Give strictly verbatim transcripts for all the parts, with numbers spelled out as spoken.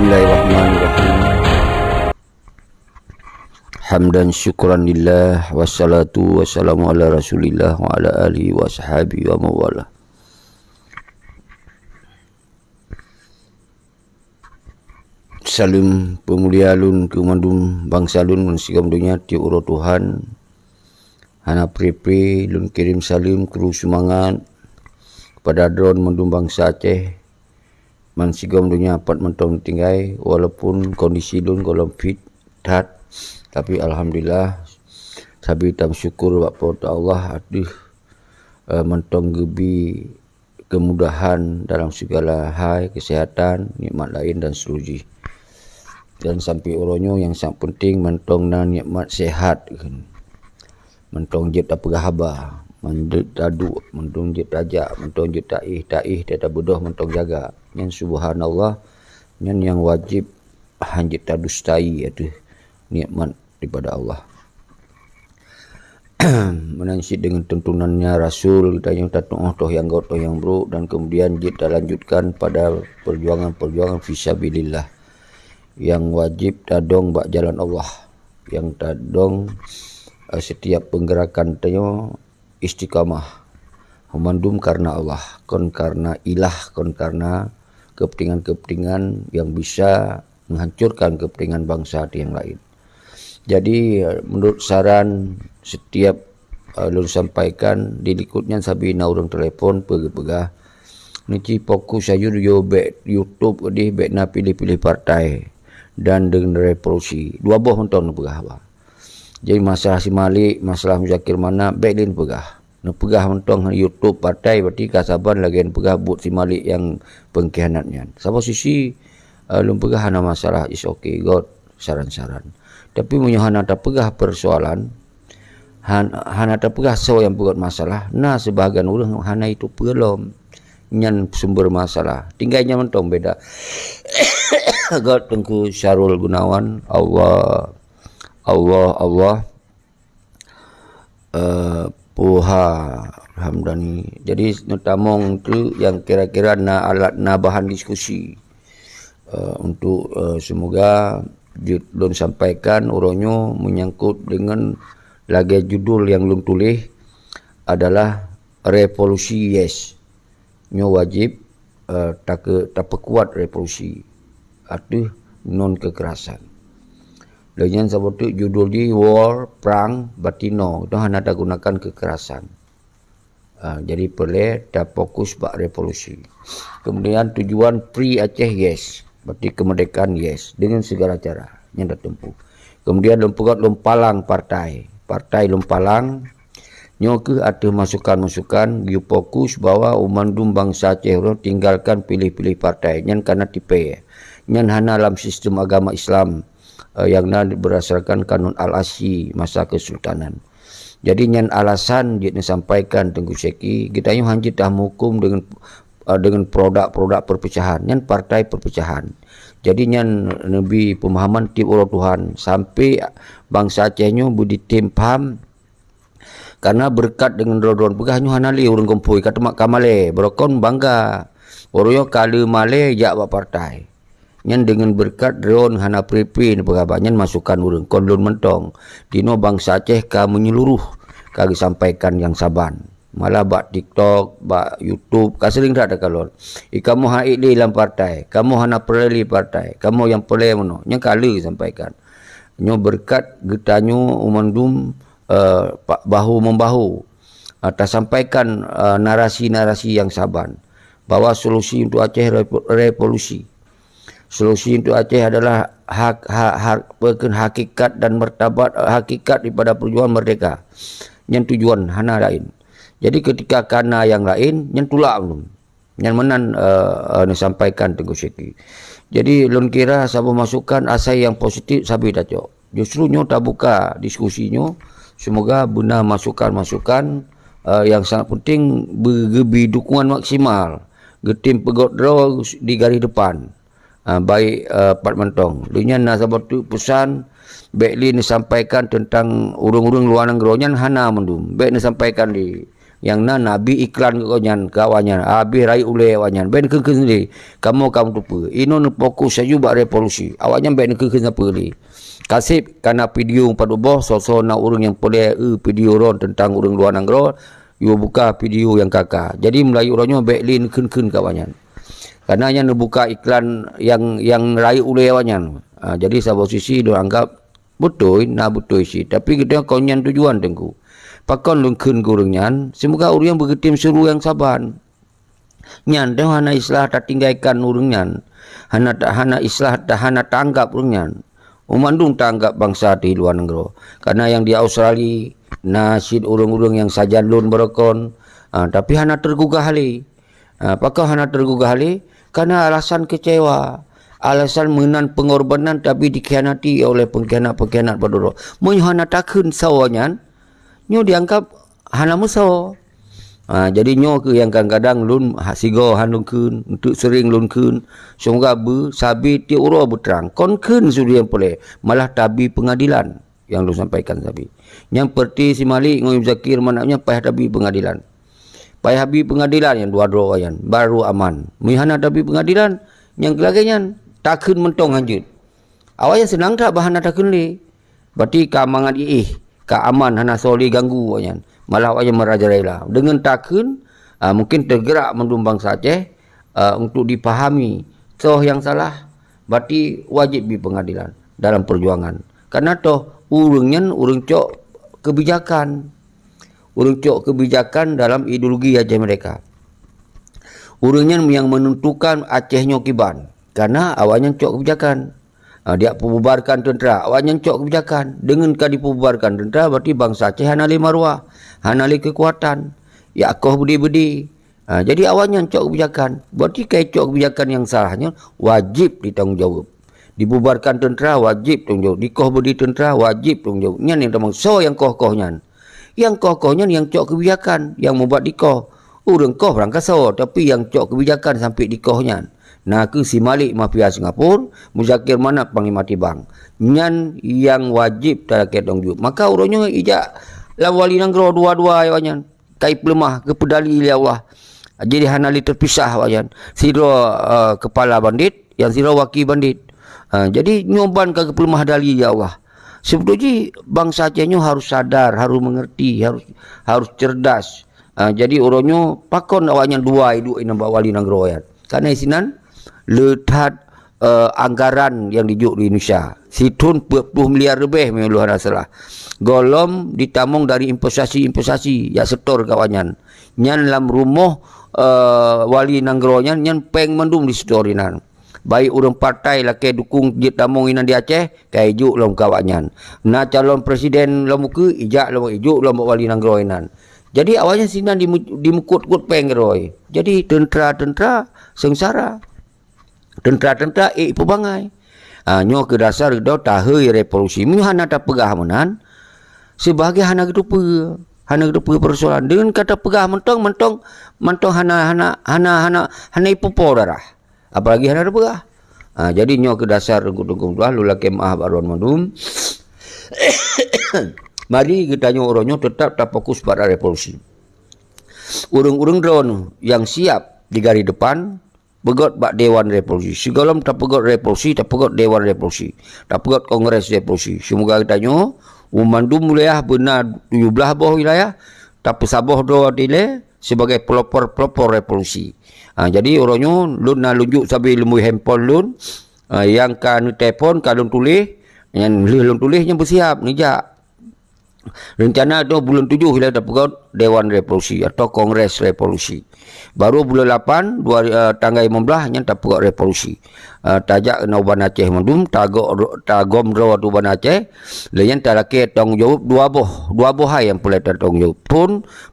Bismillahirrahmanirrahim. Hamdan syukran lillah, wassalatu wassalamu ala Rasulillah wa ala alihi wa sahbihi wa mawalah. Saleuem peumulia lôn keu mandum bansa lôn ngon sigom donya tieb uroe Tuhan. Hana pri-pri lôn kirém saleuem kru seumangat keupada droen mandum bansa Aceh. Man sigom donya pat mantong tinggai, walaupun kondisi lôn gohlom fit that, tapi alhamdulillah, sabe tameusyukur bak Po teu Allah ateueh, eh, mantong geubi keumudahan dalam sigala hai, keuseuhatan, nikmat laén dan seterusjih. Dan sampai uroe nyoe nyang sangat peunteng mantong na nikmat seuhat. Mantong jeuet tapeugah haba, mantong jeuet taduek, mantong jeuet tajak, mantong jeuet taéh, taéh, tabeudôh mantong jaga. Nyan subhanallah, nyan nyang wajéb han jeuet tadustai ateueh nikmat daripada Allah. Meunan cit deungon tuntunannya Rasul, tanyoe tatu'oh toh nyang gét, toh nyang brok, dan kemudian jeuet talanjutkan pada perjuangan-perjuangan fisabilillah nyang wajéb tadong bak jalan Allah, nyang tadong, eh, setiap peugerakan tanyoe istiqamah. Mandum karena Allah, kon karena ilah, kon karena kepentingan-kepentingan yang bisa menghancurkan kepentingan bangsa ateueh nyang laén. Jadi, eh, menurut saran setiap, eh, lôn sampaikan, di likot nyan sabe na ureuëng telepon peugah-peugah, "Neuci fokus saja yo bèk YouTube deh, bèk na pilih-pilih partai dan deungon revolusi." Dua boh mantong neupeugah haba. Jadi masalah si Malik, masalah Muzakir Manaf, bèk lé neupeugah. Neupeugah mantong YouTube partai, berarti ka saban lagèe neupeugah buet si Malik nyang pengkhianat nyan. Saboh sisi, eh, lôn peugah hana masalah, is okay, göt saran-saran. Tapi meunyoe hana tapeugah persoalan, han-, hana tapeugah soe nyang peugöt masalah, na sibagian ureuëng hana itu peulom. Nyan sumber masalah. Tinggai nyan mantong beda. Göt Teungku Syarul Gunawan, Allah, Allah, Allah. Eh, Puha Hamdani. Jadi, neutamong tu nyang kira-kira na alat, na bahan diskusi. Eh, untuk, eh, semoga jeuet lôn sampaikan uroe nyoe menyangkut dengan lagèe judul nyang lôn tuléh adalah Revolusi Yes. Nyoe wajéb, eh, take-, tapeukuat revolusi ateueh non kekerasan. Lé nyan saboh teuk judul jih war, prang, batino, itu hana tagunakan kekerasan. Ah, jadi peureulèe tafokus bak revolusi. Kemudian tujuan Free Aceh Yes, berarti kemerdekaan yes, dengan segala cara nyang tatempuh. Kemudian lôn peugöt lôn palang partai. Partai lôn palang, nyoe kheueh ateueh masukan-masukan geufokus bahwa mandum bansa Aceh uroe tinggalkan pilih-pilih partai. Nyan kana tipèe. Nyan hana lam sistem agama Islam, eh, nyang na berdasarkan kanun Al-Asyi masa kesultanan. Jadi nyan alasan jeuet neusampaikan Teungku Syeki, geutanyoe han jeuet tameuhuköm deungon, eh, deungon produk-produk perpecahan. Nyan partai perpecahan. Jadi nyan neubi pemahaman tiep uroe Tuhan, sampai bansa Aceh nyoe beuditem paham, karena beureukat deungon droe-droe peugah nyoe hana lé ureuëng geumpôi, ka teuma ka malèe, beurokon bangga. Ureuëng nyoe ka lheueh malèe jak bak partai. Nyan deungon beureukat droe hana pri-pri neupeugah bak nyan masukan ureuëng, kon lôn mantong. Tinoe bansa Aceh ka menyeluruh ka geusampaikan nyang saban. Malah bak TikTok, bak YouTube, ka seuring that takalon. "Ih, kamoe han ék lé lam partai, kamoe hana peureulèe lé partai, kamoe nyang peureulèe meunoe." Nyan ka lheueh sampaikan. Nyoe beureukat geutanyoe mandum, eh, pa-, bahu-membahu, eh, tasampaikan, eh, narasi-narasi nyang saban, bahwa solusi untuk Aceh revo-, revolusi. Solusi untuk Aceh adalah hak, hak, hak, bukan hakikat dan martabat, eh, hakikat daripada perjuangan merdeka. Nyan tujuan, hana laén. Jadi ketika kana nyang laén, nyan tulak ulôn. Nyan meunan, eh, eh, neusampaikan Teungku Syeki. Jadi lôn kira saboh masukan asai nyang positif sabe tacok. Justru nyoe tabuka diskusi nyoe, semoga beuna masukan-masukan, eh, nyang sangat penting beu-, geubi dukungan maksimal, geutem peugöt droe di garis depan. Ah, baik, eh, pat mantong. Lé nyan na saboh teuk peusan bèk lé neusampaikan teuntang ureuëng-ureuëng luwa nanggroe, nyan hana mandum. Bèk neusampaikan lé. Nyang na, na abéh iklan keu nyan, keu awaknyan, abéh rayeuk ulèe awaknyan. Bèk neukheun-kheun lé, kamoe ka meuteupeu. Inoe neufokus laju bak revolusi. Awaknyan bèk neukheun-kheun sapeue lé. Kaseb ka na video padub boh, soe-soe na ureueng nyang peureulèe eu video droen teuntang ureueng luwa nanggroe, yue buka video nyang ka-ka. Jadi meulayeue uroe nyoe bèk lé neukheun-kheun keu awaknyan. Kareuna nyan neubuka iklan nyang, nyang rayeuk ulèe awaknyan. Ha, jadi saboh sisi lôn anggab beutôi, na beutôi cit. Tapi geutanyoe kon nyan tujuan Teungku. Pakon lôn kheun keu ureueng nyan, seumoga ureueng nyan beugeutem syuruh nyang saban. Nyan teuh hana islah tatinggaikan ureueng nyan. Hana ta-, hana islah ta-, hana taanggab ureueng nyan. Mandum taanggab bansa di luwa nanggroe. Kareuna nyang di Australia, na cit ureueng-ureueng nyang sajan lôn baroekon, ah, tapi hana teugugah lé. Ah, pakon hana teugugah lé? Kareuna alasan keucewa. Alasan meunan peungorbanan tapi dikhianati oleh pengkhianat-pengkhianat padub droe. Meunyoe hana takheun sawoe nyan, nyoe dianggab hana meusoe. Ha, jadi nyoe kheueh nyang kadang-kadang lôn ha-, sigoe han lôn kheun, eunteuk seuring lôn kheun. Seumoga beu sabe tiep uroe beutrang. Kon kheun sudien peureulèe, malah tabi peungadilan nyang lôn sampaikan sabe. Nyang peureuté si Malik ngon Muzakir Manaf nyan payah tabi peungadilan. Payah bi peungadilan nyang dua droe nyan, baru aman. Meunyoe hana tabi peungadilan, nyang keu lagèe nyan, takheun mantong hanjeuet. Awaknyan seunang that bah hana takheun lé. Berarti ka mangat iéh, ka aman, hana soe lé ganggu awaknyan. Malah awaknyan meurajalela. Deungon takheun, ah, mungkin teugerak mandum bansa Aceh, ah, untuk dipahami soe nyang salah, berarti wajéb bi peungadilan dalam peujuangan. Kareuna toh ureueng nyan ureueng cok keubijakan. Ureueng cok keubijakan dalam ideologi Aceh Merdeka. Ureueng nyan nyang menentukan Aceh nyoe kiban. Kareuna awaknyan cok keubijakan. Ha, dijak peububarkan teuntra, awaknyan cok keubijakan. Deungon ka dipeububarkan teuntra, berarti bansa Aceh hana lé maruah, hana lé keukuatan. Jak koh beudé-beudé. Ha, jadi awaknyan cok keubijakan. Berarti ka cok keubijakan nyang salah nyoe wajéb ditanggung jaweueb. Dibubarkan teuntra wajéb tanggung jaweueb. Dikoh beudé teuntra wajéb tanggung jaweueb. Nyan nyang tamong soe nyang koh-koh nyan. Nyang koh-koh nyan nyang cok keubijakan, nyang mubat dikoh. Ureueng koh barangkasoe, tapi nyang cok keubijakan sampoe dikoh nyan. Na kheueh si Malik mafia Singapura, Muzakir Manaf panglima tibang. Nyan nyang wajéb talakèe tanggung jaweueb. Maka uroe nyoe ijak lam wali nanggroe dua-dua awaknyan. Ka ipeuleumah, geupeudaléh lé Allah. Jadi hana lé teupisah awaknyan. Sidroe, eh, keupala bandét, nyang sidroe waki bandét. Ha, jadi nyoe ban ka geupeuleumah daléh lé Allah. Seubeutôi jih bansa Aceh nyoe harus sadar, harus mengerti, harus, harus cerdas. Ha, jadi uroe nyoe pakon awaknyan dua iduek inan bak wali nanggroe nyan. Kareuna sinan le that, eh, anggaran nyang jijok di Indonesia. Sithon peuet ploh miliar leubeh meunyoe lôn hana salah. Gohlom jitamong dari investasi-investasi nyang setor keu awaknyan. Nyan lam rumoh, eh, wali nanggroe nyan, nyan péng mandum jisetor inan. Baik ureueng partai lakèe dukung jeuet tamong inan di Aceh, ka ijok lom keu awaknyan. Na calon presiden lom ukeue, ijak lom, ijok lom bak wali nanggroe inan. Jadi awaknyan sinan dimu-, dimeukot-kot péng keudroe. Jadi teuntra-teuntra seungsara. Teuntra-teuntra ék peubangai. Ha, nyoe keuh dasar geutanyoe tahôi revolusi. Meunyoe hana tapeugah meunan, sibagoe hana geuteupeue, hana geuteupeue peusoalan. Deungon ka tapeugah mantong, mantong, mantong hana, hana, hana, hana, hana ipeupo darah. Apalagi hana tapeugah. Ha, jadi nyoe keuh dasar teungku-teungku meutuah, lôn lakèe meu'ah bak droen mandum. Mari geutanyoe uroe nyoe teutap tafokus bak revolusi. Ureueng-ureueng droen nyang siap di garis depan, peugöt bak Dewan Revolusi. Sigohlom tapeugöt revolusi, tapeugöt Dewan Revolusi, tapeugöt Kongres Revolusi. Seumoga geutanyoe, u mandum wilayah beuna tujoh blaih boh wilayah, tapeusaboh droe dilèe sibagai pelopor-pelopor revolusi. Ha, jadi uroe nyoe lôn na lôn jok sabe lumbôi handphone lôn, ha, nyang ka neutelepon ka lôn tuléh, nyang lheueh lôn tuléh nyan beusiap neujak. Reuncana dua buleuen tujoh ilèe tapeugöt Dewan Revolusi atau Kongres Revolusi. Baru buleuen lapan, dua, eh, tanggai limong blaih nyan tapeugöt revolusi. Eh, tajak keunoe u Banda Aceh mandum, tagok ro-, tagom droe u Banda Aceh, lheueh nyan talakèe tanggung jaweueb dua boh, dua boh hai nyang peureulèe tatanggung jaweueb. Phôn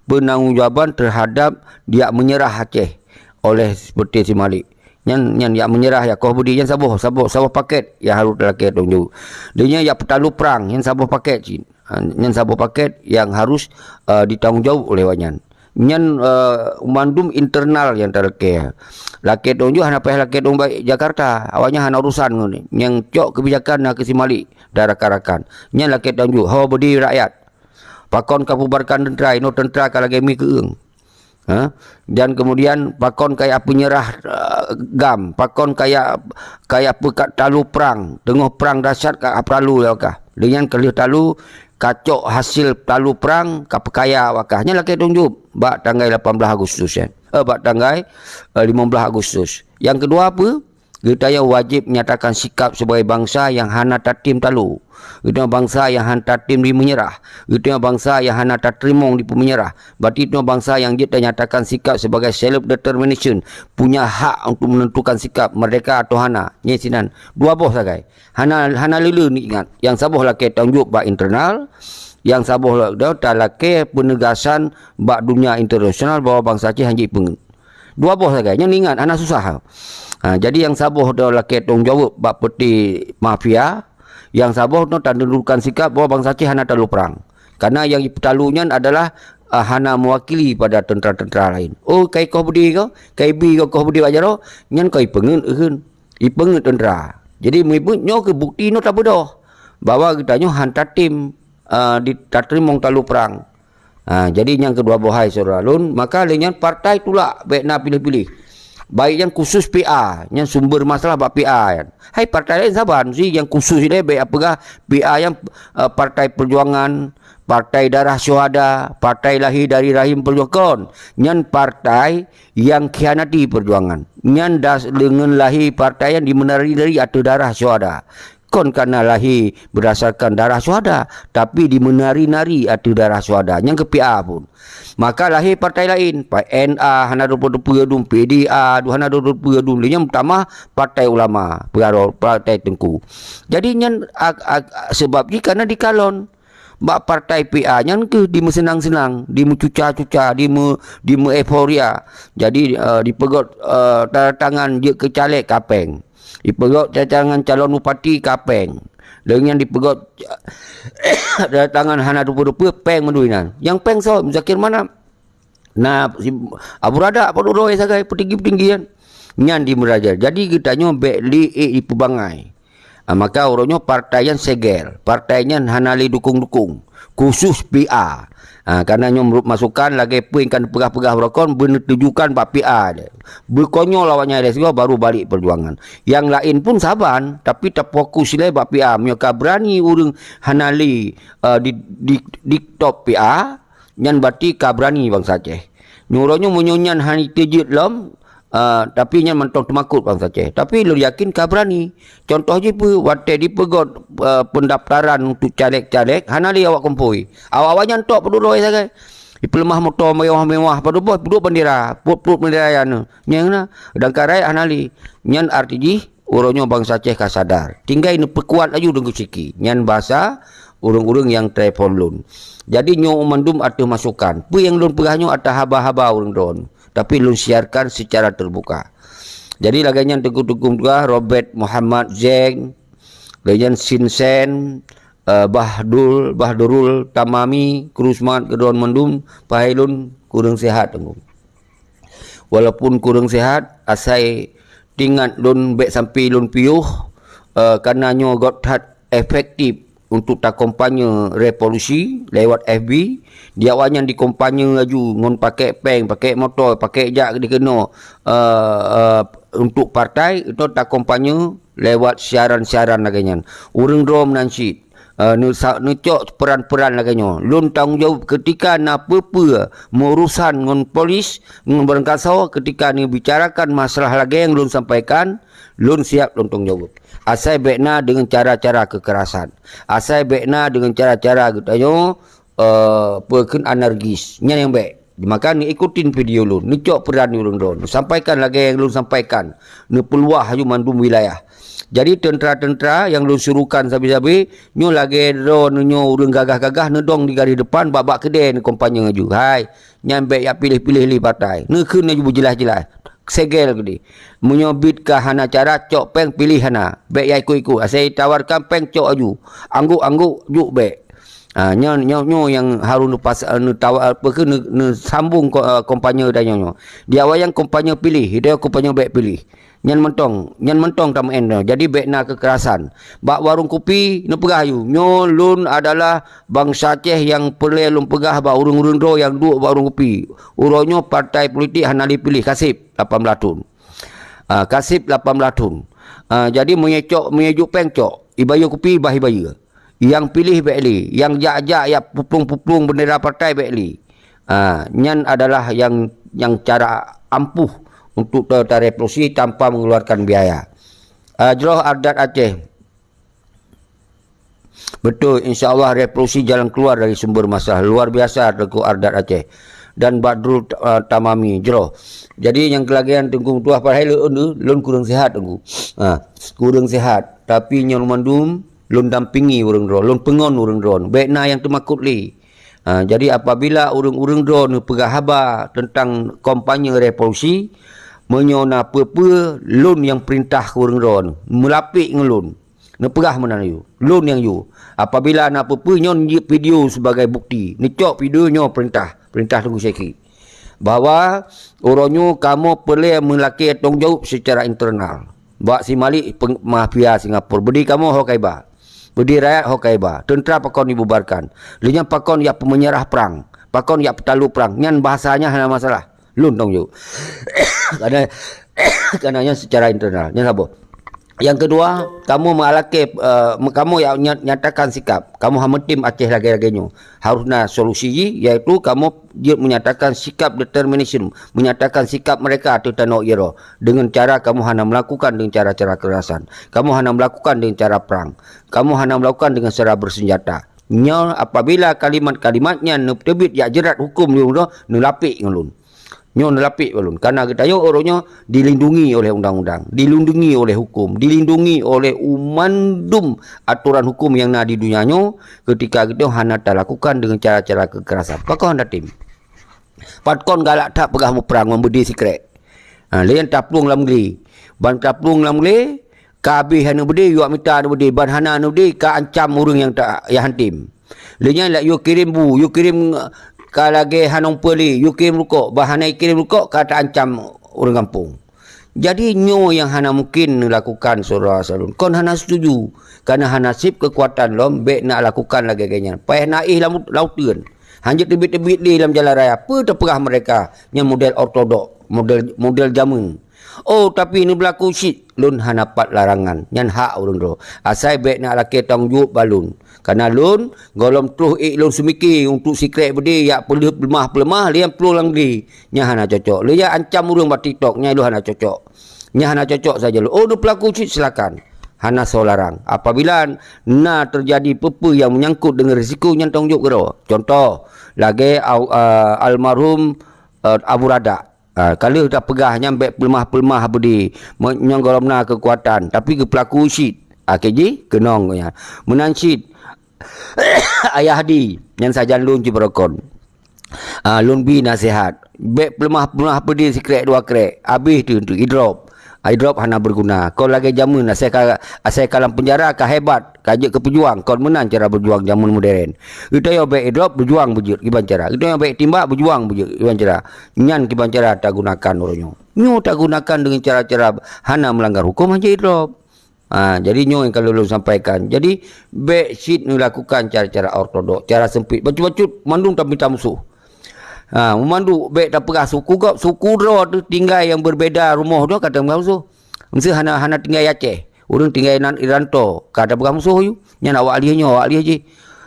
peunanggung jawaban teuhadap jak meunyeurah Aceh oleh Seupeuti Si Malik. Nyan, nyan jak meunyeurah, jak koh beudé, nyan saboh, saboh, saboh pakèt nyang harôh talakèe tanggung jaweueb. Lheueh nyan jak peutalu prang, nyan saboh pakèt cit. Ha, nyan saboh pakèt nyang harôh, eh, ditanggung jaweueb oleh awaknyan. Nyan, eh, mandum internal nyang talakèe. Lakèe tanggung jaweueb hana payah lakèe tanggung jaweueb bak Jakarta. Awaknyan hana urusan ngon nyan. Nyang cok keubijakan na kheueh Si Malik dan rakan-rakan. Nyan lakèe tanggung jaweueb. Ho beudé rakyat. Pakon ka bubarkan teuntra, inoe teuntra ka lagèe mi keueung. Ha? Dan kemudian pakon kaya penyerah, eh, GAM, pakon kaya, kaya peukat talu prang, teungoh prang dahsyat ka talu lé wakah. Dengan kelheueh talu, kacok hasil talu prang, ka peukaya wakah. Nyan lakée tanggung jaweueb bak tanggai lapan belas Agustus nyan. Eh, bak tanggai, eh, lima belas Agustus. Yang kedua apa? Geutanyoe wajéb nyatakan sikap sebagai bansa nyang hana tatem talu. Geutanyoe bansa nyang hana tatem di menyerah. Geutanyoe bansa nyang hana tateurimong di peumenyerah. Berarti tanyoe bansa nyang jeuet tanyatakan sikap sebagai self determination, punya hak untuk menentukan sikap merdeka atau hana. Nyan sinan. Dua boh sagai. Hana, hana lé-lé ingat. Nyang saboh lakée tanggung jaweueb bak internal, nyang saboh la-, talakée penegasan bak dunia internasional bahwa bansa Aceh hanjeuet peungeuet. Dua boh sagai, nyan ingat, hana susah. Ha, jadi nyang saboh do lakée tanggung jaweueb bak peuti mafia, nyang saboh do tandudukan sikap bahwa bansa Aceh hana talu prang. Karena nyang jipeutalue nyan adalah, ah, hana mewakili pada tentara-tentara lain. Oh, kai koh beudé ko, kai bi ko koh beudé bak jaroe, nyan ka ipeungeuet kheun. Ipeungeuet tentara. Jadi, meunyoe keu bukti nyoe tabeudôh bahwa geutanyoe han tatem, ah, di, tateurimong talu prang. Ha, jadi nyang keudua boh hai syedara lôn, maka lé nyan partai tulak bék na piléh-piléh. Baik nyan khusus P A, nyan sumber masalah bak P A nyan. Hai partai laén saban si nyang khusus ilée bék peugah P A nyan, eh, partai perjuangan, partai darah syuhada, partai lahé dari rahim perjuangan. Nyan partai nyang khianati perjuangan. Nyan das-, deungon lahé partai nyan dimeunari-nari ateueh darah syuhada. Kon kana lahé beurdasarkan darah syuhada, tapi dimeunari-nari ateueh darah syuhada. Nyang keu P A pun. Maka lahé partai laén, pa-, N A hana deupeue-deupeue dum, P D A dum hana deupeue-deupeue dum, lé nyan meutamah partai ulama, peuraro partai teungku. Jadi nyan ak-, ak-, sebab jih kana dikalon. Bak partai P A nyan keuh dimeuseunang-seunang, dimeucuca-cuca, dimeu-, dimeu-euforia. Jadi, eh, dipeugét, eh, tanda tangan jeuet keu caleg ka péng. Dipeugét tanda tangan calon bupati ka péng. Lheueh nyan dipeugét tanda tangan hana deupeue-deupeue péng mandum inan. Nyang péng soe? Muzakir Manaf. Na si Abu Radak padub droe sagai peutinggi-peutinggi nyan. Nyan di meuraja. Jadi geutanyoe bék lé ék jipeubangai. Ah, maka uroe nyoe partai nyan segel. Partai nyan hana lé dukong-dukong. Khusus P A. Ah, karena nyoe meureuet masukan lagée peue nyang ka neupeugah-peugah uroe kon beuneutujukan bak P A. Beukonyol awaknyan lé sigoe baru balek peujuangan. Nyang laén pun saban, tapi tafokus lé bak P A. Meunyoe ka beurani ureuëng hana lé, eh, di, di, di top P A, nyan berarti ka beurani bansa Aceh. Nyoe uroe nyoe meunyoe nyan hana teujeuet lom, ah, tapi nyan mantong teumakot bansa Aceh. Tapi lôn yakin ka beurani. Contoh jih peue, watée dipeugét, ah, pendaftaran untuk caleg-caleg, hana lé awak kompoi. Awak-awak nyan tok padub droe sagai. Ipeuleumah moto mewah-mewah, padub boh, padub bendera, put-put bendera nyan. Nyang na, sedangkan rakyat hana lé. Nyan arti jih, uroe nyoe bansa Aceh ka sadar. Tinggai neupeukuat laju deungon siki. Nyan basa ureuëng-ureuëng nyang telepon lôn. Jadi nyoe mandum ateueh masukan. Peue nyang lôn peugah nyoe atra haba-haba ureuëng droen, tapi lôn siarkan secara terbuka. Jadi lagée nyan teungku-teungku tugaih, Robert Muhammad Zeng, lagée nyan Sinsen, eh, Bahdul, Bahdurul Tamami, Krusmat, keudroen mandum, pahai lôn kureueng sehat teungku. Walaupun kureueng sehat, asai tingat lôn bék sampai lôn piôh, eh, karena nyoe göt that efektif untuk takompanye revolusi lewat F B. Di awaknyan dikompanye laju ngon pakai péng, pakai moto, pakai jak dikeunoe, eh, eh, untuk partai, itu takompanye lewat siaran-siaran lagée nyan. Ureuëng droe meunan cit, eh, neusa-, neucok peran-peran lagée nyoe. Lôn tanggong jaweueb ketika na peue-peue meurusan ngon polis, ngon barangkasoe, ketika neubicarakan masalah lagée nyang lôn sampaikan, lôn siap lôn tanggong jaweueb. Asai bék na deungon cara-cara keukerasan. Asai bék na deungon cara-cara geutanyoe, eh, peue kheun, anarkis. Nyan nyang bék. Maka neuikutin video lôn, neucok peran ureuëng droen, neusampaikan lagée nyang lôn sampaikan, neupeuluah laju mandum wilayah. Jadi tentera-tentera nyang lôn suruhkan sabe-sabe, nyoe lagée droeneuh nyoe ureuëng gagah-gagah neudong di garéh depan, bak-bak keudée neukompanye laju. Hai, nyan bék jak piléh-piléh lé partai. Neukheun laju beujeulaih-jeulaih. Segel keudeh. Meunyoe bit ka hana cara, cok péng piléh hana. Bék jak ikot-ikot. Asai tawarkan péng, cok laju. Anggok-anggok, juk bék. Ha, nyoe, nyoe, nyoe nyang harôh neupas-, neutawa-, apa kheun, neu-, neusambong ko-, eh, kampanye tanyoe nyoe. Di awai nyan kampanye piléh, di awai kampanye bék piléh. Nyan mantong, nyan mantong tameu'en nyoe. Jadi bék na keukerasan. Bak warong kupi, neupeugah yue, nyoe lôn adalah bansa Aceh nyang peureulée lôn peugah bak ureuëng-ureuëng droe nyang duek bak warong kupi. Uroe nyoe partai politik hana lé piléh, ka seb lapan blaih thon. Ah, ka seb lapan blaih thon. Ah, jadi meunyoe cok, meunyoe jok péng cok, ibayeue kupi bah ibayeue. Nyang piléh bék lé, nyang jak-jak jak puplueng-puplueng bendera partai bék lé. Ah, nyan adalah nyang, nyang cara ampuh untuk ta-, tarevolusi tanpa mengeluarkan biaya. Ah, jroh adat Aceh. Betul, insya Allah revolusi jalan keluar dari sumber masalah. Luar biasa Teungku Ardat Aceh dan Badrul, uh, Tamami jroh. Jadi nyang keulagian Teungku Tuah, padahai lôn, lôn kurang sihat Teungku. Ha, kurang sihat, tapi nyoe mandum lôn dampingi ureuëng droe, lôn peungon ureuëng droe. Bék na nyang teumakot lé. Ha, jadi apabila ureuëng-ureuëng droe neupeugah haba tentang kampanye revolusi, meunyoe na peue-peue lôn nyang peurintah keu ureuëng droe, meulapék ngon lôn. Neupeugah meunan yue, lôn nyang yue. Apabila na peue-peue nyoe jeuet video sebagai bukti, neucok video nyoe peurintah, peurintah Teungku Syekhi, bahwa uroe nyoe kamoe peureulée meulakée tanggung jaweueb secara internal. Bak si Malik peng-, mafia Singapura, beudé kamoe ho kaiba, beudé rakyat ho kaiba, teuntra pakon dibubarkan, lheueh nyan pakon jak peumenyerah prang, pakon jak peutalô prang, nyan bahasanya hana masalah. Lôn tanggung jaweueb. Karena, karena nyan secara internal. Nyan saboh. Yang kedua, kamoe meulakée, eh, kamoe nyatakan sikap. Kamoe hana meutem Aceh lagée-lagée nyoe. Harus na solusi jih, yaitu kamoe jeuet menyatakan sikap determination, menyatakan sikap mereka ateueh tanoh Iroe dengan cara kamoe hana melakukan dengan cara-cara kekerasan. Kamoe hana melakukan dengan cara perang. Kamoe hana melakukan dengan secara bersenjata. Nyoe apabila kalimat-kalimat nyan neuteubiet jak jerat huköm lôn, neulapék ngon lôn. Nyoe neulapék ulôn, karena geutanyoe ureuëng nyoe dilindungi oleh undang-undang, dilindungi oleh huköm, dilindungi oleh mandum aturan huköm nyang na di dunia nyoe, ketika geutanyoe hana talakukan dengan cara-cara kekerasan. Pakon hana tem? Pakon galak that peugah muprang ngon beudé sikrek? Ha, lé nyan taplueng lam glé. Ban taplueng lam glé, ka abéh aneuk beudé, yuak mita aneuk beudé, ban hana aneuk beudé, ka ancam ureuëng nyang ta-, nyang han tem. Lé nyan lak yue kirém bu, yue kirém ka lagée hana peue lé, yue kirém rukok, bah hana kirém rukok ka ta-ancam ureuëng gampông. Jadi nyoe nyang hana mungken neulakukan syedara saleuem. Kon hana setuju, karena hana seb keukuatan lom bék neulakukan lagée-lagée nyan. Payah na éh lam, lam uteuen. Hanjeuet teubiet-teubiet lé lam jalan raya. Peue tapeugah mereka? Nyan model ortodok, model, model jameun. Oh, tapi neubeulaku cit, lôn hana pat larangan. Nyan hak ureuëng droe. Asai bék neulakée tanggung jaweueb bak lôn. Karena lôn, gohlom troh ék lôn seumike untuk sikrek beudé jak peuleuh peuleumah-peuleumah, lé nyan ploh lam glé. Nyan hana cocok. Lé nyan ancam ureuëng bak TikTok, nyan lôn hana cocok. Nyan hana cocok saja lôn. Oh, neubeulaku cit, silakan. Hana soe larang. Apabila na teujadi peue-peue nyang meunyangkot deungon risiko, nyan tanggung jaweueb keudroe. Contoh, lagée au-, eh, almarhum, eh, Abu Radak. Ah, ka lheueh tapeugah nyan bék peuleumah-peuleumah beudé, me-, nyang gohlom na keukuatan, tapi geupeulaku cit. Akhé jih keunong geuh nyan. Meunan cit, Ayah Hadi, nyan sajan lôn jibarokon. Ah, lôn bi naseuhat. Bék peuleumah-peuleumah beudé sikrek dua krek, abéh teuh, teuh idrop. Idrop hana beuguna. Kon lagée jameun, asai ka, asai ka lam peunjara ka hebat, ka jeuet keu peujuang, kon meunan cara beujuang jameun modern. Geutanyoe bék idrop, beujuang beujeuet kiban cara. Geutanyoe bék timbak, beujuang beujeuet kiban cara. Nyan kiban cara tagunakan uroe nyoe. Nyoe tagunakan deungon cara-cara hana meulanggar huköm, hanjeuet idrop. Ha, jadi nyoe nyang ka lôn sampaikan. Jadi, bék cit neulakukan cara-cara ortodok, cara seumpit. Bacut-bacut mandum tamita musoh. Ha, meumandum bék tapeugah suku gob, suku droe teuh tinggai nyang beubeda rumoh droe ka tamita musoh. Meuseu hana, hana tinggai Aceh, ureuëng tinggai nan i rantô, ka tapeugah musoh yue. Nyan awak lieh nyoe, awak lieh jih.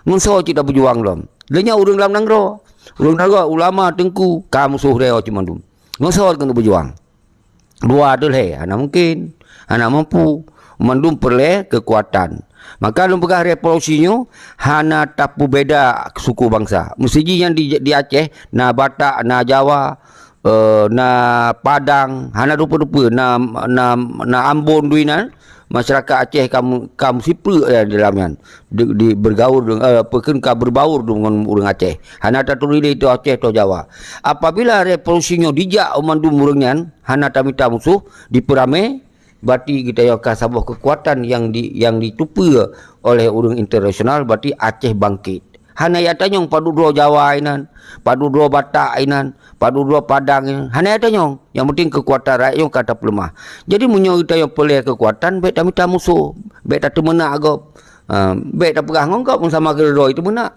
Ngon soe cit tabeujuang lom? Lé nyoe ureuëng lam nanggroe. Ureuëng nanggroe, ulama, teungku, ka musoh droe cit mandum. Ngon soe keuneuk beujuang? Dua tu lhée, hana mungken, hana mampu, mandum peureulée keukuatan. Maka lôn peugah revolusi nyoe hana tapeubeda suku bansa. Meusiji nyang di, di Aceh, na Batak, na Jawa, eh, na Padang, hana rupa-rupa, na, na, na Ambon dui nan, masyarakat Aceh ka mu-, ka meusipreuk di dalam nyan. Di, di bergaul deng-, eh, apa kheun ka berbaur deungon ureuëng Aceh. Hana taturi lé toh Aceh, toh Jawa. Apabila revolusi nyoe dijak u mandum ureuëng nyan, hana tamita musoh, dipeuramé, berarti geutanyoe ka saboh keukuatan nyang di, nyang jiteupeue oleh ureuëng internasional, berarti Aceh bangkit. Hana yatanyong padub droe Jawa inan, padub droe Batak inan, padub droe Padang inan. Hana yatanyong. Nyang penting keukuatan rakyat nyoe ka tapeuleumah. Jadi meunyoe geutanyoe peureulée keukuatan, bék tamita musoh, bék tateumeunak gob. Ha, bék tapeugah ngon gob meusama keudroe teumeunak.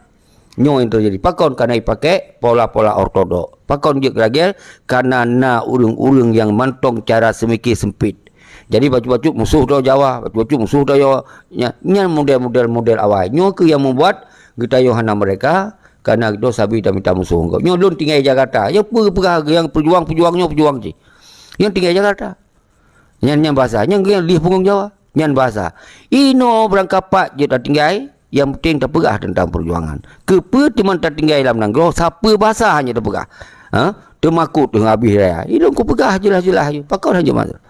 Nyoe nyang teujadi. Pakon kana ipakék pola-pola ortodok? Pakon jeuet lagée? Kana na ureuëng-ureuëng nyang mantong cara seumike seumpit. Jadi bacut-bacut musoh droe Jawa, bacut-bacut musoh droe Jawa. Nya-, nyan model-model model awai. Nyoe keuh nyang meubuat geutanyoe hana merdeka, kana geutanyoe sabe tamita musoh ngon gob. Nyoe lôn tinggai Jakarta. Nyang peue peugah nyang peujuang-peujuang nyoe peujuang cit. Nyang tinggai Jakarta. Nyan, nyan bahasa, nyan, nyan lheueh punggong Jawa. Nyan bahasa. Inoe beurangkapat jeuet tatinggai, nyang penting tapeugah teuntang peujuangan. Keupeue teuma tatinggai lam nanggroe, sapeue bahasa hana tapeugah. Ha? Teumakot teuh habéh raya. Ilôn kupeugah jeulaih-jeulaih ju. Pakon hana jeuet masalah.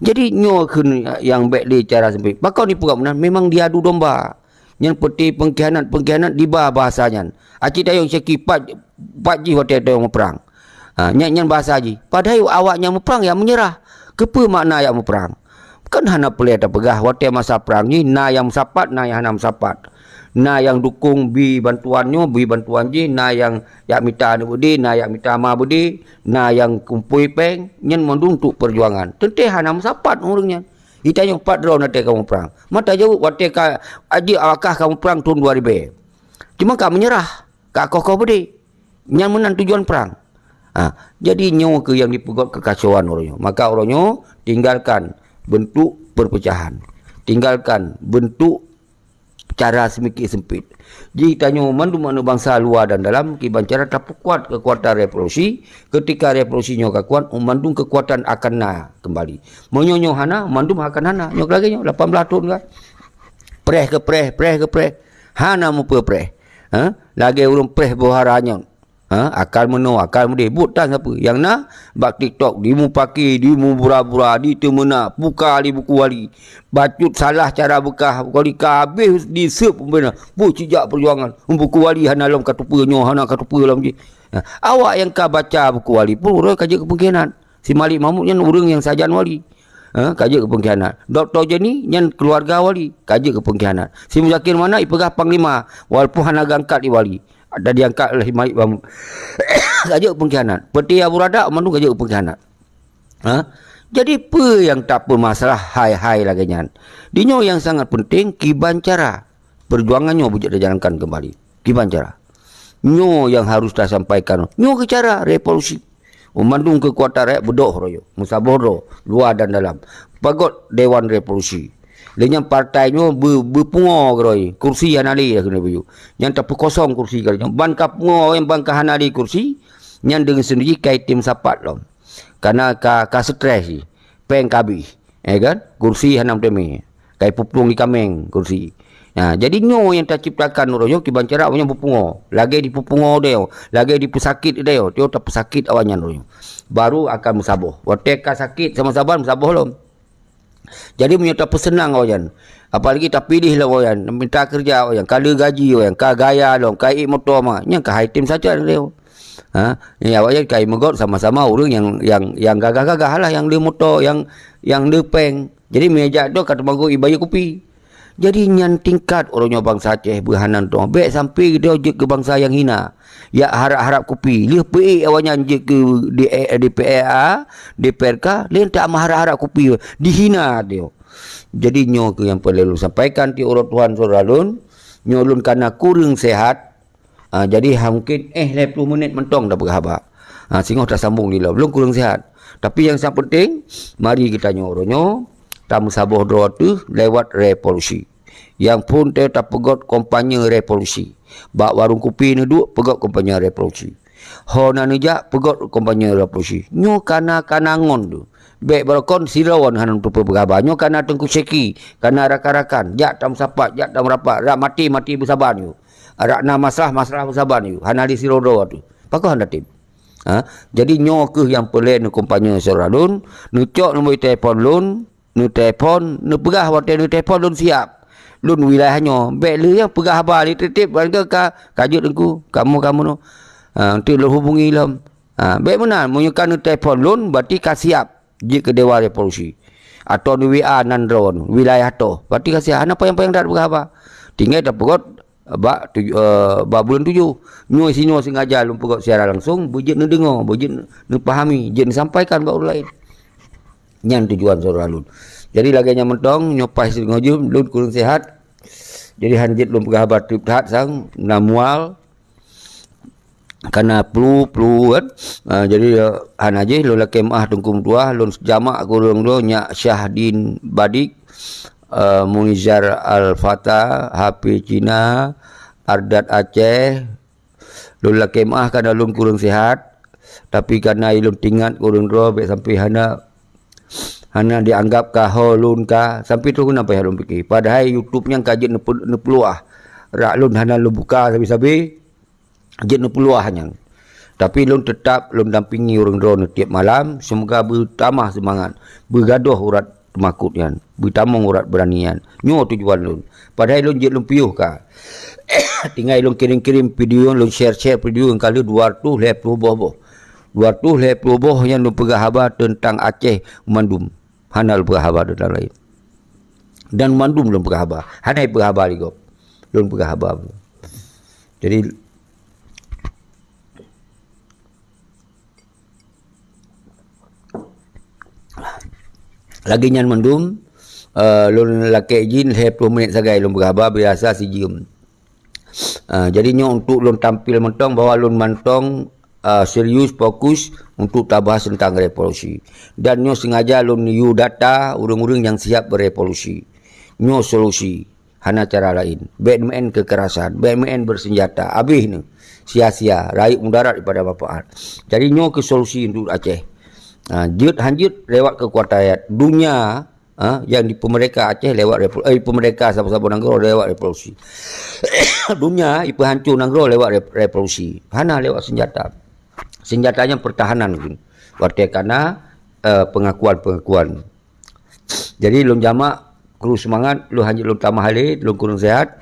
Jadi nyoe kheun nyang bék lé cara seumpit. Pakon ipeugah meunan, memang diadu domba. Nyan peuti peungkhianat-peungkhianat diba bahasa nyan. Aci tayong syeki pat, pat jih watée tayong muprang. Ha, nyan, nyan bahasa jih. Padahai awak nyang muprang nyang meunyeurah. Keupeue makna nyang muprang? Kan hana peureulée tapeugah watée masa prang jih na nyang meusapat, na nyang hana meusapat. Na nyang dukong bi bantuan nyoe, bi bantuan jih, na nyang jak mita aneuk beudé, na jak mita ma beudé, na nyang kumpôi péng, nyan mandum untuk peujuangan. Teuntée hana meusapat ureuëng nyan. Itanyong pat droe watée kamoe prang. Mata jaweueb watée ka ajeuet awakah kamoe prang thon dua ribée. Cuma ka meunyeurah, ka koh-koh beudé. Nyan meunan tujuan prang. Ha, jadi nyoe keuh nyang jipeugét keukacauan uroe nyoe. Maka uroe nyoe tinggalkan bentuk perpecahan. Tinggalkan bentuk cara seumiké seumpit. Jitanyoe mandum aneuk bansa luwa dan dalam kiban cara tapeukuat keukuatan revolusi. Keutika revolusi nyoe ka kuat, mandum keukuatan akan na keumbali. Meunyoe nyoe hana, mandum akan hana. Nyoe lagée nyoe, lapan blaih thon ka. Preh keu preh, preh keu preh. Hana mupeue preh. Ha? Lagée ureuëng preh boh hara nyoe. Ha? Akal meunoe, akal meudeh. Buet tan sapeue. Nyang na, bak TikTok, dimupaki, dimubura-bura, diteumeunak, buka lé buku wali. Bacut salah cara beukah, buku wali ka habéh diseup pembina. Boh cijak peujuangan. Buku wali hana lom ka tupeue nyoe, hana ka tupeue lom jih. Ha? Awak nyang ka baca buku wali pun uroe ka jeuet keu peungkhianat. Si Malik Mahmud nyan ureuëng nyang sajan wali. Ha, ka jeuet keu peungkhianat. Dokto Jenny nyan keuluwarga wali, ka jeuet keu peungkhianat. Si Muzakir Manaf ipeugah panglima, walaupun hana geuangkat di wali. Dan diangkat oleh si Malik Mahmud. Ka jeuet keu peungkhianat. Peuti Abu Radak mandum ka jeuet keu peungkhianat. Ha? Jadi peue nyang tapeumasalah hai-hai lagée nyan? Di nyoe nyang sangat penting kiban cara. Peujuangan nyoe beujeuet tajalankan keumbali. Kiban cara? Nyoe nyang harôh tasampaikan. Nyoe keuh cara revolusi. Mandum keukuatan rakyat beudôh royoe, meusaboh droe, luwa dan dalam. Peugot Dewan Revolusi. Lé nyan partai nyoe beu-, beupungoe keudroe, kursi hana lé dah keuneuk beu. Nyan tapeukosong kursi keudroe nyoe. Ban ka pungoe, ban ka hana lé kursi, nyan deungon sendiri ka item sapat lom. Kana ka, ka stres jih. Péng ka habéh. Eh kan? Kursi hana meuteumé. Ka ipuplueng di kaméng kursi. Nah, jadi nyoe nyang taciptakan uroe nyoe kiban cara awaknyan beupungoe. Lagée dipeupungoe deh, lagée dipeusakét deh, nyoe tapeusakét awaknyan uroe nyoe. Baru akan meusaboh. Watée ka sakét sama saban meusaboh lom. Jadi meunyoe tapeuseunang awaknyan, apalagi tapiléh lom awaknyan, minta keureuja awaknyan, ka le gaji awaknyan, ka gaya lom, ka ék moto ma, nyan ka hai tem sajan deh. Ha, nyan awaknyan ka imeugot sama-sama ureuëng nyang, nyang, nyang gagah-gagah lah, nyang le moto, nyang, nyang le péng. Jadi meunyo jak droe ka teumangkok ibayeue kupi. Jadi nyan tingkat uroe nyoe bansa Aceh beuhanan droe. Bék sampai droe jeuet keu bansa nyang hina. Jak harab-harab kupi. Lheueh peuék awaknyan jeuet keu D-, D P R A, D P R K, lheueh tak meuharab-harab kupi. Dihina droe. Jadi nyoe keuh nyang peureulée lôn sampaikan ti uroe tuhan syedara lôn. Nyoe lôn kana kureueng sehat. Ha, jadi ha mungkin eh lhée ploh menit mantong tapeugah haba. Ha, singoh tasambong di lom. Lôn kureueng sehat. Tapi nyang sangat penting, mari geutanyoe uroe nyoe tameusaboh droe teuh lewat revolusi. Nyang phon teuh tapeugot kampanye revolusi. Bak warong kupi neuduek peugot kampanye revolusi. Ho na neujak peugot kampanye revolusi. Nyoe kana-kana ngon tu. Bék barokon sidroe hana teupeue peugah haba. Nyoe kana Teungku Syeki, kana rakan-rakan, jak tameusapat, jak tameurapat, rak maté-maté beusaban nyoe. Rak na masalah-masalah beusaban nyoe. Hana lé sidroe-droe tu. Pakon hana tem? Ha? Jadi nyoe keuh nyang peureulée neukampanye syedara lôn, neucok nomor telepon lôn, neutelepon, neupeugah watée neutelepon lôn siab. Lôn wilayah nyoe, bék lheueh nyang peugah haba lé tieb-tieb, ka, ka jeuet Teungku, kamoe, kamoe nyoe. Ha, enteuk lôn hubungi lom. Ha, bék meunan, meunyoe ka neutelepon lôn, berarti ka siab jeuet keu Dewan Revolusi. Atau neu-W A nan droe nyoe, wilayah toh. Berarti ka siab, hana payang-payang that peugah haba. Tinggai tapeugot bak tuju-, eh, bak buleuen tujoh. Nyoe sinoe sengaja lôn peugöt siaran langsong, beujeuet neudeungoe, beujeuet neupahami, jeuet neusampaikan bak ureuëng laén. Nyan tujuan syedara lôn. Jadi lagée nyan mantong, nyoe paih singoh jeuem lôn kureueng sihat. Jadi hana jeuet lôn peugah haba treb that sang, na mual. Kana flu, flu kan. Ah, jadi, eh, hana jih lôn lakée meuáh Teungku meutuah, lôn jamak keu ureuëng droe nyak Syahdin Badik, eh, Munizar Al-Fatah, Hafiz Cina, Ardat Aceh. Lôn lakée meuáh kana lôn kureueng sihat, tapi kana lôn teuingat keu ureuëng droe bék sampoe hana, hana dianggap ka ho lôn ka, sampoe troh keunan payah lôn pike. Padahai YouTube nyan ka jeuet neupe-, neupeuluah. Rak lôn hana lôn buka sabe-sabe. Jeuet neupeuluah nyan. Tapi lôn teutap lôn dampingi ureuëng droeneuh tieb malam, seumoga beutamah seumangat, beugadôh urat teumakot nyan, beutamong urat beurani nyan. Nyoe tujuan lôn. Padahai lôn jeuet lôn piôh ka. Tinggai lôn kirém-kirém video, lôn share-share video nyang ka lheueh dua ratus lhée ploh boh-boh. Dua ratus lhée ploh boh nyan lôn peugah haba teuntang Aceh mandum. Hana lôn peugah haba teuntang laén. Dan mandum lôn peugah haba. Hana peugah haba lé gob. Lôn peugah haba. Jadi, lagée nyan mandum, eh, lôn lakée jih lhée ploh menit sagai lôn peugah haba, biasa sijeuem. Ah, jadi nyoe untuk lôn tampil mantong bahwa lôn mantong, ah, serius, fokus untuk tabahas tentang revolusi. Dan nyoe sengaja lôn yue data ureuëng-ureuëng nyang siap berevolusi. Nyoe solusi, hana cara laén. Bék meu'en kekerasan, bék meu'en bersenjata. Abéh neuh. Sia-sia, rayeuk mudarat daripada manfaat. Jadi nyoe keuh solusi untuk Aceh. Ah, jeuet han jeuet lewat kekuatan rakyat. Dunia Ha, nyang dipeumerdeka Aceh lewat revol-, eh, dipeumerdeka saboh-saboh nanggroe lewat revolusi. Dunia ipeuhanco nanggroe lewat re-, revolusi. Hana lewat senjata. Senjata nyan pertahanan, watée kana, eh, pengakuan-pengakuan. Jadi lôn jamak kru seumangat, lôn hanjeuet lôn tamah lé, lôn kureueng sihat.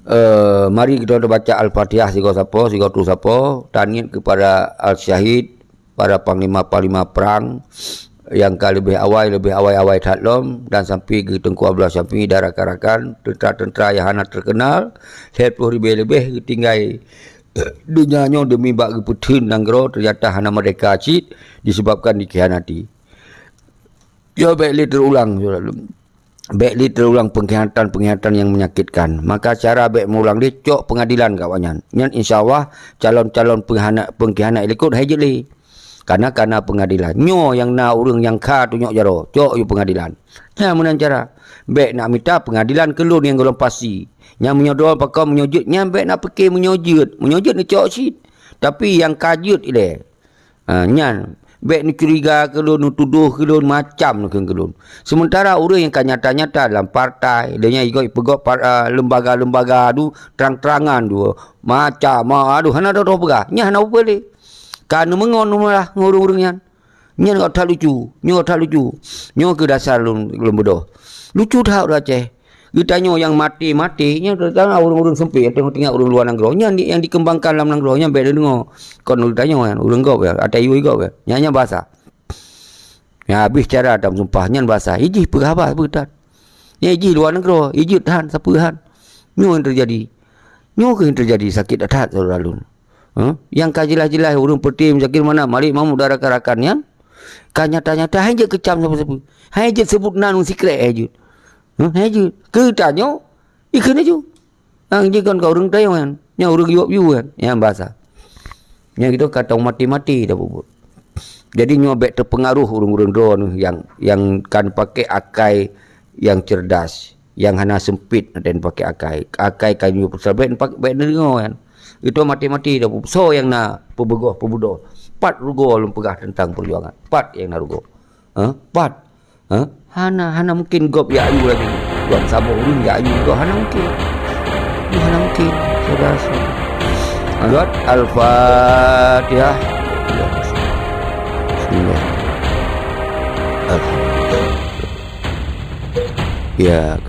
Eh, mari kita baca Al-Fatihah sigoe sapo, sigoe tu sapo, taniet kepada Al-Syahid, para panglima-panglima perang nyang ka leubeh awai, leubeh awai-awai that lom, dan sampai keu Teungku Abdullah Syam'i dan rakan-rakan, teuntara-teuntara nyang hana teukeunal, lhée ploh ribée leubeh geutinggai donya nyoe demi bak geupeutheun nanggroe, teunyata hana merdeka cit disebabkan dikhianati. Ya, bék lé teurulang. Bék lé teurulang pengkhianatan-pengkhianatan nyang menyakitkan. Maka cara bék meurulang lé, cok peungadilan keu awaknyan. Nyan insya Allah calon-calon pengkhana-, pengkhianat likot hai jeuet lé. Kana, kana peungadilan. Nyoe nyang na ureuëng nyang kha tunyok jaroe, cok yue peungadilan. Nyan meunan cara. Bék nak mita peungadilan keu lôn nyang gohlom pasi. Nyan meunyoe droe pakon meunyoe jeuet, nyan bék nak pike meunyoe jeuet. Meunyoe jeuet neucok cit. Tapi nyang ka jeuet ilée. Ha, nyan, bék neucuriga keu lôn, neutudoh keu lôn, macam keu lôn. Sementara ureuëng nyang ka nyata-nyata dalam partai, lé nyan igoe ipeugöt par-, a, lembaga-lembaga tu, trang-trangan tu, macam, a, aduh, hana droe peugah. Nyan hana peue lé. Ka neumeungon malah ngon ureuëng-ureuëng nyan. Nyan ka that lucu, nyoe ka that lucu. Nyoe keuh dasar lôn, lôn beudôh. Lucu that ureuëng Aceh. Geutanyoe nyang maté-maté, nyan terutama ureuëng-ureuëng seumpét, teuingat ureuëng luwa nanggroe. Nyan di, nyang dikembangkan lam nanggroe, nyan bék deungoe. Kon ureuëng tanyoe nyan, ureuëng gob nyan, ata yue gob nyan. Nyan, nyan bahasa. Nyan habéh cara tameusumpah, nyan bahasa. Ijih peugah haba sapeue that. Nyan ijih luwa nanggroe, ijeuet that, sapeue that. Nyoe nyang teujadi. Nyoe keuh nyang teujadi, sakét that syedara lôn. Huh? Nyang ka jeulaih-jeulaih ureuëng peuti meusakét mana, Malik Mahmud dan rakan-rakan nyan, ka nyata-nyata hai jeuet keucam sapeue-sapeue. Hai jeuet seubut nan sikrek hai jeuet. Huh? Hai jeuet. Keu tanyoe, ikheun laju. Nang jih kon ka ureuëng tayong nyan. Nyan ureuëng yueb-yueb nyan. Nyan bahasa. Nyan gitu ka tong mati-mati dah peubuet. Jadi nyoe bék teupeungaruh ureuëng-ureuëng droeneuh nyang, nyang kan pakai akai nyang cerdas, nyang hana seumpit dan pakai akai. Akai ka nyoe peusa bék, bék neudeungoe nyan. Itu mati-mati dah peubuet. Soe nyang na peubeugöh, peubudoh. Pat rugoe lôn peugah teuntang peujuangan. Pat nyang na rugoe. Ha? Pat. Ha? Hana, hana mungkin gob jak ayu lagi. Buat saboh ureuëng jak ayu gob hana mungkin. Hana mungkin. Saudara semua. Al-Fatihah. Bismillah. Alhamdulillah. Ya.